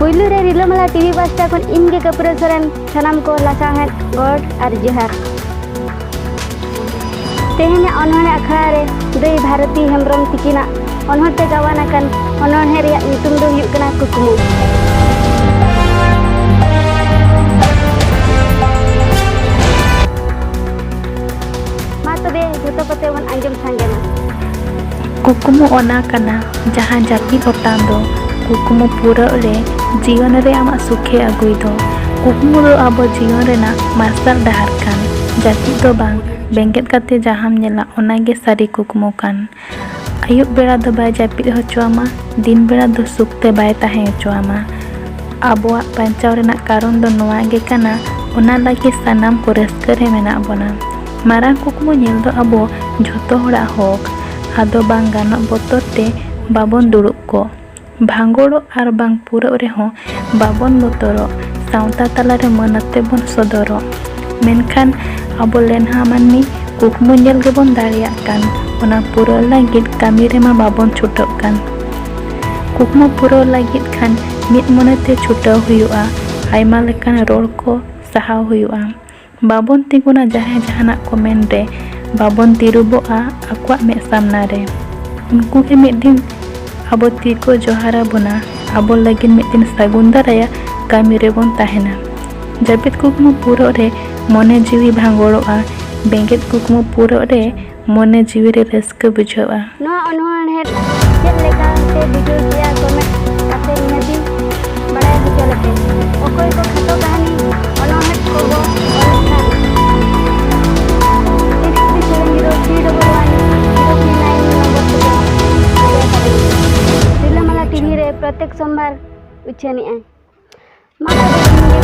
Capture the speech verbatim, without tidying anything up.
ᱯᱩᱭᱞᱩ ᱨᱮ ᱨᱤᱞᱟᱹᱢᱟᱞᱟ ᱴᱤᱵᱷᱤ ᱯᱟᱥᱴᱟ ᱠᱷᱚᱱ ᱤᱧ ᱜᱮ ᱠᱟᱹᱯᱨᱟᱹ ᱥᱚᱨᱮᱱ ᱥᱟᱱᱟᱢ ᱠᱚ ᱞᱟᱥᱟᱲᱦᱮᱫ ᱜᱚᱰ ᱟᱨ ᱡᱚᱦᱟᱨ᱾ ᱛᱮᱦᱮᱧᱟᱜ ᱚᱱᱚᱬᱦᱮ ᱟᱠᱷᱲᱟ ᱨᱮ ᱫᱟᱹᱭ ᱵᱷᱟᱨᱚᱛᱤ ᱦᱮᱢᱵᱨᱚᱢ ᱛᱤᱠᱤᱱᱟᱜ ᱚᱱᱚᱬᱦᱮ ᱛᱮ ᱜᱟᱵᱟᱱ ᱟᱠᱟᱱ ᱚᱱᱚᱬᱦᱮ ᱨᱮᱭᱟᱜ ᱧᱩᱛᱩᱢ ᱫᱚ ᱦᱩᱭᱩᱜ ᱠᱟᱱᱟ ᱠᱩᱠᱢᱩ᱾ ᱢᱟ ᱛᱚᱵᱮ ᱡᱷᱚᱛᱚ ᱠᱚᱛᱮ ᱵᱚᱱ ᱟᱸᱡᱚᱢ ᱥᱟᱸᱜᱮ ᱢᱟ᱾ ᱠᱩᱠᱢᱩ ᱚᱱᱟ ᱠᱟᱱᱟ ᱡᱟᱦᱟᱸ ᱡᱟᱹᱯᱤᱫ ᱚᱴᱟᱝ ᱫᱚ ᱠᱩᱠᱢᱩ ᱯᱩᱨᱟᱹᱜ ᱨᱮ ᱡᱤᱭᱚᱱ ᱨᱮ ᱟᱢᱟᱜ ᱥᱩᱠᱷᱮ ᱟᱹᱜᱩᱭ ᱫᱚ᱾ ᱠᱩᱠᱢᱩ ᱫᱚ ᱟᱵᱚ ᱡᱤᱭᱚᱱ ᱨᱮᱱᱟᱜ ᱢᱟᱨᱥᱟᱞ ᱰᱟᱦᱟᱨ ᱠᱟᱱ᱾ ᱡᱟᱹᱯᱤᱫ ᱫᱚ ᱵᱟᱝ, ᱵᱮᱸᱜᱮᱫ ᱠᱟᱛᱮ ᱡᱟᱦᱟᱸᱢ ᱧᱮᱞᱟ ᱚᱱᱟᱜᱮ ᱥᱟᱹᱨᱤ ᱠᱩᱠᱢᱩ ᱠᱟᱱ᱾ ᱟᱹᱭᱩᱵ ᱵᱮᱲᱟ ᱫᱚ ᱵᱟᱭ ᱡᱟᱹᱯᱤᱫ ᱦᱚᱪᱚ ᱟᱢᱟ, ᱫᱤᱱ ᱵᱮᱲᱟ ᱫᱚ ᱥᱩᱠ ᱛᱮ ᱵᱟᱭ ᱛᱟᱦᱮᱸ ᱦᱚᱪᱚ ᱟᱢᱟ᱾ ᱟᱵᱚᱣᱟᱜ ᱵᱟᱧᱪᱟᱣ ᱨᱮᱱᱟᱜ ᱠᱟᱨᱚᱱ ᱫᱚ ᱱᱚᱣᱟ ᱜᱮ ᱠᱟᱱᱟ, ᱚᱱᱟ ᱞᱟᱹᱜᱤᱫ ᱥᱟᱱᱟᱢ ᱠᱚ ᱨᱟᱹᱥᱠᱟᱹ ᱨᱮ ᱢᱮᱱᱟᱜ ᱵᱚᱱᱟ᱾ ᱢᱟᱨᱟᱝ ᱠᱩᱠᱢᱩ ᱧᱮᱞ ᱫᱚ ᱟᱵᱚ ᱡᱷᱚᱛᱚ ᱦᱚᱲᱟᱜ ᱦᱚᱠ᱾ ᱟᱫᱚ ᱵᱟᱝ ᱜᱟᱱᱚᱜ ᱵᱚᱛᱚᱨ ᱛᱮ ᱵᱟᱵᱚᱱ ᱫᱩᱲᱩᱵ ᱠᱚᱜ᱾ ᱵᱷᱟᱸᱜᱚᱲᱚᱜ ᱟᱨ ᱵᱟᱝ ᱯᱩᱨᱟᱹᱜ ᱨᱮᱦᱚᱸ ᱵᱟᱵᱚᱱ ᱵᱚᱛᱚᱨᱚᱜ, ᱥᱟᱶᱛᱟ ᱛᱟᱞᱟᱨᱮ ᱢᱟᱹᱱ ᱟᱛᱮ ᱵᱚᱱ ᱥᱚᱫᱚᱨᱚᱜ᱾ ᱢᱮᱱᱠᱷᱟᱱ ᱟᱵᱚ ᱞᱮᱱᱦᱟ ᱢᱟᱹᱱᱢᱤ ᱠᱩᱠᱢᱩ ᱧᱮᱞ ᱜᱮᱵᱚᱱ ᱫᱟᱲᱮᱭᱟᱜ ᱠᱟᱱ, ᱚᱱᱟ ᱯᱩᱨᱟᱹᱣ ᱞᱟᱹᱜᱤᱫ ᱠᱟᱹᱢᱤ ᱨᱮᱢᱟ ᱵᱟᱵᱚᱱ ᱪᱷᱩᱴᱟᱹᱜ ᱠᱟᱱ᱾ ᱠᱩᱠᱢᱩ ᱯᱩᱨᱟᱹᱣ ᱞᱟᱹᱜᱤᱫ ᱠᱷᱟᱱ ᱢᱤᱫ ᱢᱚᱱᱮᱛᱮ ᱪᱷᱩᱴᱟᱹᱣ ᱦᱩᱭᱩᱜᱼᱟ, ᱟᱭᱢᱟ ᱞᱮᱠᱟᱱ ᱨᱚᱲ ᱠᱚ ᱥᱟᱦᱟᱣ ᱦᱩᱭᱩᱜᱼᱟ᱾ ᱵᱟᱵᱚᱱ ᱛᱤᱸᱜᱩᱱᱟ ᱡᱟᱦᱟᱸᱭ ᱡᱟᱦᱟᱱᱟᱜ ᱠᱚ ᱢᱮᱱ ᱨᱮ, ᱵᱟᱵᱚᱱ ᱛᱤᱨᱩᱵᱚᱜᱼᱟ ᱟᱠᱚᱣᱟᱜ ᱢᱮᱫ ᱥᱟᱢᱱᱟ ᱨᱮ᱾ ᱩᱱᱠᱩ ᱜᱮ ᱢᱤᱫ ᱫᱤᱱ ᱟᱵᱚ ᱛᱤ ᱠᱚ ᱡᱚᱦᱟᱨ ᱟᱵᱚᱱᱟ, ᱟᱵᱚ ᱞᱟᱹᱜᱤᱫ ᱢᱤᱫ ᱫᱤᱱ ᱥᱟᱹᱜᱩᱱ ᱫᱟᱨᱟᱭᱟ ᱠᱟᱹᱢᱤ ᱨᱮᱵᱚᱱ ᱛᱟᱦᱮᱱᱟ᱾ ᱡᱟᱹᱯᱤᱫ ᱠᱩᱠᱢᱩ ᱯᱩᱨᱟᱹᱜ ᱨᱮ ᱢᱚᱱᱮ ᱡᱤᱣᱤ ᱵᱷᱟᱸᱜᱚᱲᱚᱜᱼᱟ, ᱵᱮᱸᱜᱮᱫ ᱠᱩᱠᱢᱩ ᱯᱩᱨᱟᱹᱜ ᱨᱮ ᱢᱚᱱᱮ ᱡᱤᱣᱤ ᱨᱮ ᱨᱟᱹᱥᱠᱟᱹ ᱵᱩᱡᱷᱟᱹᱜᱼᱟ᱾ ᱱᱚᱣᱟ ᱚᱱᱚᱬᱦᱮ ᱪᱮᱫ ᱞᱮᱠᱟ ᱯᱮ ᱵᱩᱡᱷᱟᱹᱣ ᱠᱮᱭᱟ, comment ᱠᱟᱛᱮ ᱱᱤᱦᱟᱹᱛᱤ ᱵᱟᱲᱟᱭ ᱦᱚᱪᱚ ᱞᱮᱯᱮ᱾ ᱚᱠᱚᱭ ᱠᱚ ᱠᱷᱟᱴᱚ ᱠᱟᱹᱦᱱᱤ ᱚᱱᱚᱬᱦᱮ ᱠᱚ ᱚᱞᱮᱫ ᱠᱷᱟᱱ, six three seven zero three double one zero three nine number ᱛᱮ ᱵᱷᱮᱡᱟ ᱠᱟᱜ ᱢᱮ᱾ ᱨᱤᱞᱟᱹᱢᱟᱞᱟ ᱴᱤᱵᱷᱤ ᱨᱮ ᱯᱨᱚᱛᱮᱠ ᱥᱳᱢᱵᱟᱨ ᱩᱪᱷᱟᱹᱱᱮᱜᱼᱟᱭ᱾ ᱢᱟ ᱛᱚᱵᱮ ᱤᱧ ᱜᱮ